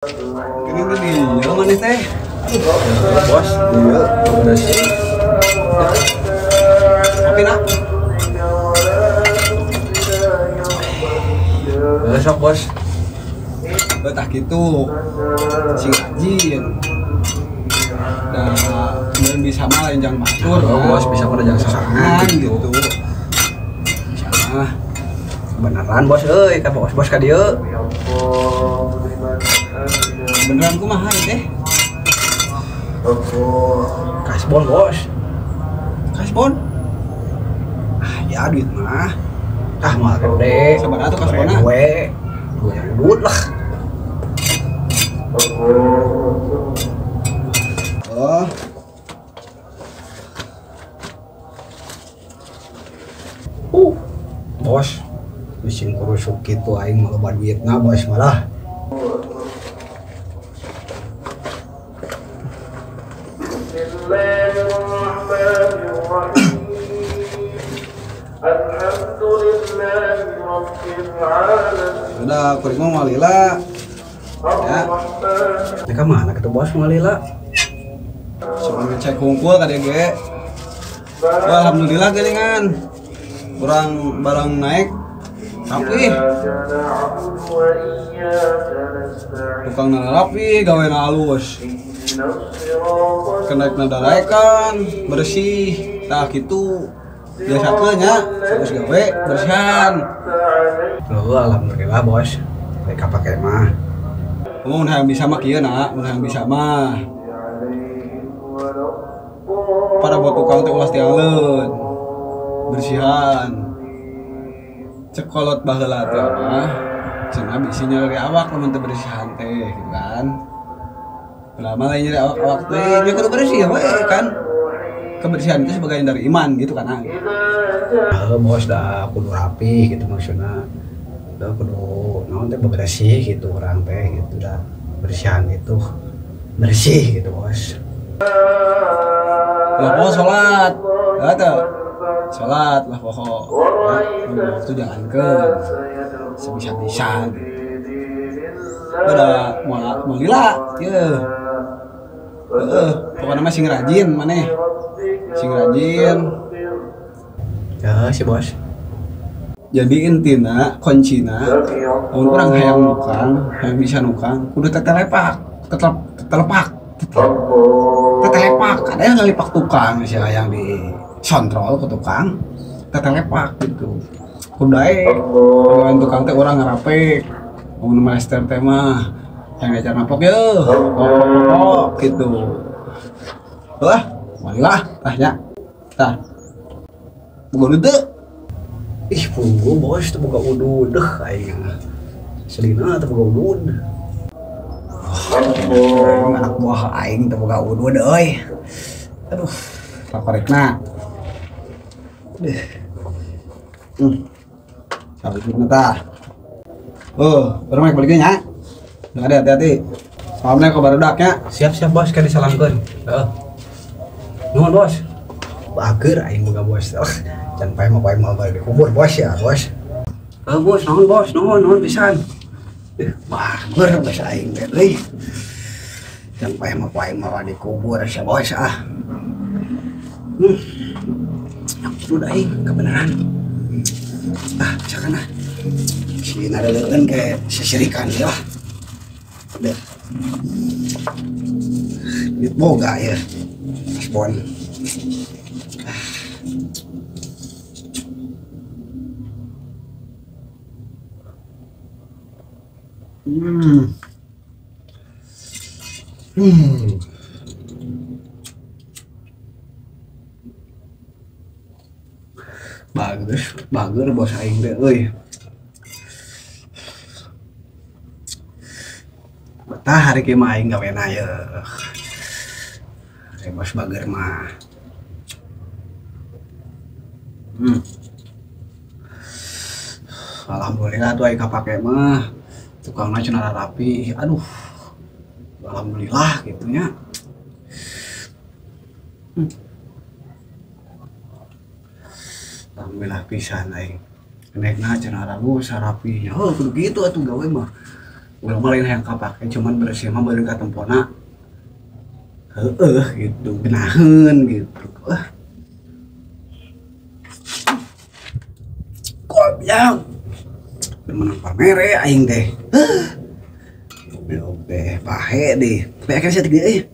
Gini tadi, ya mana teh? Bos, iya, udah sih. Oke nak. Besok bos. Betah gitu, sing rajin. Nah, kemudian bisa mah lain jangan batur. Oh, bos bisa mah jangan sasaran gitu. Bisa mah. Beneran bos euy, ka bos bos ka dieu. Beneran kumaha teh? Kasbon bos. Kasbon? Ah, ya duit mah. Ah, moal gede. Sabaraha tuh kasbonna? Gue duit lah. Oh. Bos, bising kurusuk kitu aing mah loba duitna bos malah. Udah, kuring mah malila. Ya. Mereka mana ketemu bos malila? Cuma ngecek hungkul ka dieu ge. Wah, alhamdulillah geuningan. Kurang barang naik rapi. Tukang nana rapi, gawe na halus. Kenaik nada naekan, bersih. Tah kitu. Biasakeun nya, terus gawe bersihan. Oh, alhamdulillah bos. Mereka pakai mah. Mun hayang bisa mah kieu na, mun hayang bisa mah. Para buat tukang teh ulah tialeun. Bersihan. Cekolot baheula teh mah cenah bisi nyeri awak lamun teu bersihan teh gitu kan. Lama lain nyeri awak-awak teh nya kudu bersih we kan. Kebersihan itu sebagian dari iman gitu kan. Bos dah kudu rapi gitu maksudnya. Udah kudu naon teh bebersih gitu orang teh gitu dah. Bersihan itu bersih gitu bos. Lah pokok sholat, lah tuh sholat lah pokok. Ya, waktu jalankeun sebisa-bisa gitu. Udah mau lila, ye. Pokoknya mah sing rajin maneh. Sing rajin. Ya si bos. Jadi intina kuncina lamun urang hayang nukang, hayang bisa nukang, kudu tetelepak, tetelepak. Tetelepak, ada yang ngalipak tukang sih hayang di sontrol ke tukang, tetelepak gitu. Kudu daek, lamun tukang teh urang ngarapek. Mun master teh mah yang diajar napok yeuh, pok gitu. Lah, marilah tah nya. Tah. Boga duit teu? Ih, punggu bos teu boga udud deuh aing. Selina teu boga udud. Oh, anak buah aing teu boga udud euy. Aduh, pakorekna. Deh. Sabutna tah. Oh, urang balik nya. Udah ada hati-hati. Salamnya ke barudak nya. Siap-siap bos, kan disalamkeun. Heeh. Nuhun bos. Bager aing boga bos. Jangan pae mah pae mah balik dikubur bos ya, bos. Heuh bos, nuhun bos, nuhun nuhun pisan. Bager bos aing teh euy. Jangan pae mah pae mah dikubur sia bos ah. Udah aing kebenaran. Ah, misalkan ah. Si nareleun ke sesirikan ieu lah. Deh. Duit boga ya. Kasbon. Bagus, bager bos aing teh euy. Betah hari kieu mah aing gawena ye. Hari bos bager mah. Alhamdulillah tuh aing kapake mah. Tukangna cenah rapi. Aduh. Alhamdulillah gitu nya. Alhamdulillah pisan aing. Naikna cenah halus rapi. Oh, kudu kitu atuh gawe mah. Urang mah lain hayang kapake cuman bersih mah beureum katempona. Heeh gitu, genaheun gitu. Goblok. Menang pamere aing teh. Goblok teh, pahe deh. Tapi akhirnya saya tiga euy.